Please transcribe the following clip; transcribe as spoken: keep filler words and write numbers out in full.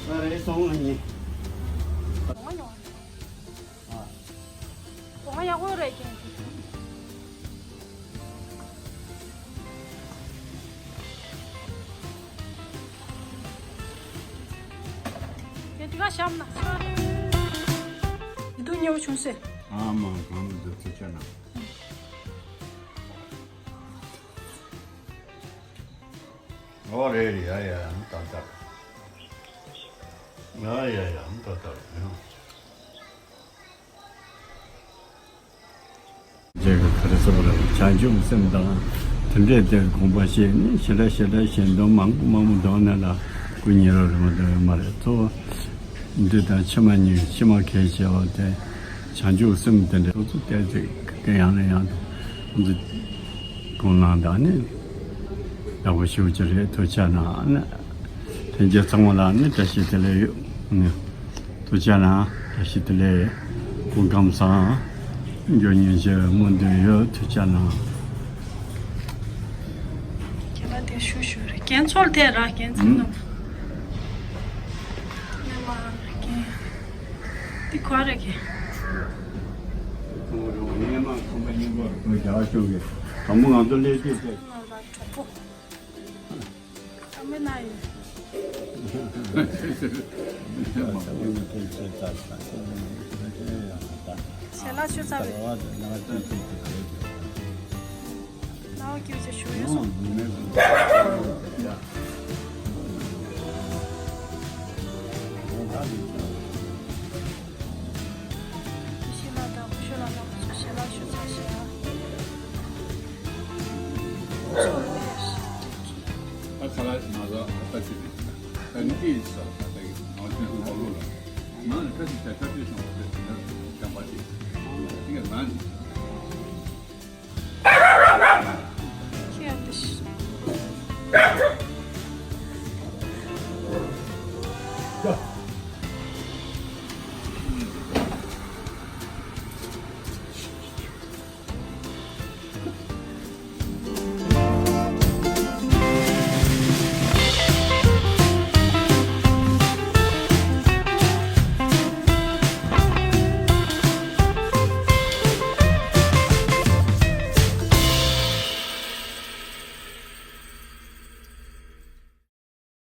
ཨ་རེད། སོང་ང་ཉེ། གོང་མ་ཡོང་བ་རེད། ཨ། གོང་མ་ཡག་པོ་རེད་ཀྱང་། ཡ་དེ་ག་བཤམས་ན་ཆ། ཡིད་དུ་ཉེ་བོ་བྱུང་སེ། ཨ་མ་གང་འདུག་ཚེ་ཆ་ན། ཨོ་རེད་རེད། ཡ་ཡ་ཡ། ཏག་ཏག། ཡ་ཡ་ཡ། ཏག་ཏག་རེད། རྗེ་གི་ག་རེ་ཟེར་བ་རེད། བྱང་ཆུབ་སེམས་དང་། དེ་འདྲའི་དེར་དགོངས་པ་བཞེས་ནས་ཞེ་དྲག་ཞེ་དྲག་གཞན་དོན་མང་པོ་མང་པོ་འདོན་ན་ལ་སྐུ་ཉེ་རབས་རེད་མ་གཏོགས་ཡོད་མ་རེད། གཙོ་བོ་འདི་དང་ཕྱི་མ་གཉིས། ཕྱི་མ་གལ་ཆེ་བ་དེ་བྱང་ཆུབ་སེམས་དེ་འདྲ་སོ་སོ་བལྟས་ཚེ་ག་ཡང་ནས་ཡང་དུ་ཁོང་ཚོ་དགོངས་གནང་དང་ནི་ཡག་པོ་ཞུ་རྒྱུ་རེད། ཐུགས་རྗེ་གནང་ནི། ལྷན་རྒྱས་ཚང་མ་ལ་ནི་བཀྲ་ཤིས་བདེ་ལེགས་ཡོད། ཐུགས་རྗེ་གནང་། བཀྲ་ཤིས་བདེ་ལེགས། སྐུ་ཁམས་བཟང་། འགྱུར་ཉེན་ཆེ་སྨོན་འདུན་ཡོད། ཐུགས་རྗེ་གནང་། ཁྱེད་ལ་དེ་ཞུ་ཞུ་རེད། རྒན་ཚོལ་དེ་ར་རྒན་ཚང་ནོ། ནས་མ་རྒན། འདི་ག་རེ་རྒན། ཁོང་རང་ངའི་མ་ཁོང་པ་སྙིང་པོ་རེད། ཁོ་རྒྱ་ཆུང་གི་དང་པོ་ང་ཚོ་སླེབས་དུས་དེ། ང་ལ་གྲོགས་པོ། ཨ་མའི་ན་ཡིན། ཞལ་ལག་ཞུ་ཚར་བས། ནའོ་ཀྱི་བྱ་ཞུ་ཡོད་སོང་། ཤི་ལ་དང་ཤོ་ལ་ལ་ཁོ་ཚོ་ཞལ་ལག་ཞུ་ཚར་ཤག་ཨ་ཁ་ལ་མ་ཟ་ཨ་ཏ་ཅི་རེད། ད་ནི་ཨེ་ཟ་ད་ད་ཡི་ང་ཚོའི་ཧོ་ལོ་ལ་ང་ནི་ཁ་ཅིག་ད་ཁ་ཅིག་སོང་བ་དེ་ན་ཀྱང་པ་ཅིག་ཅིག་ང་ནི། ཁྱེད་ཨ་ཏི་ཤི།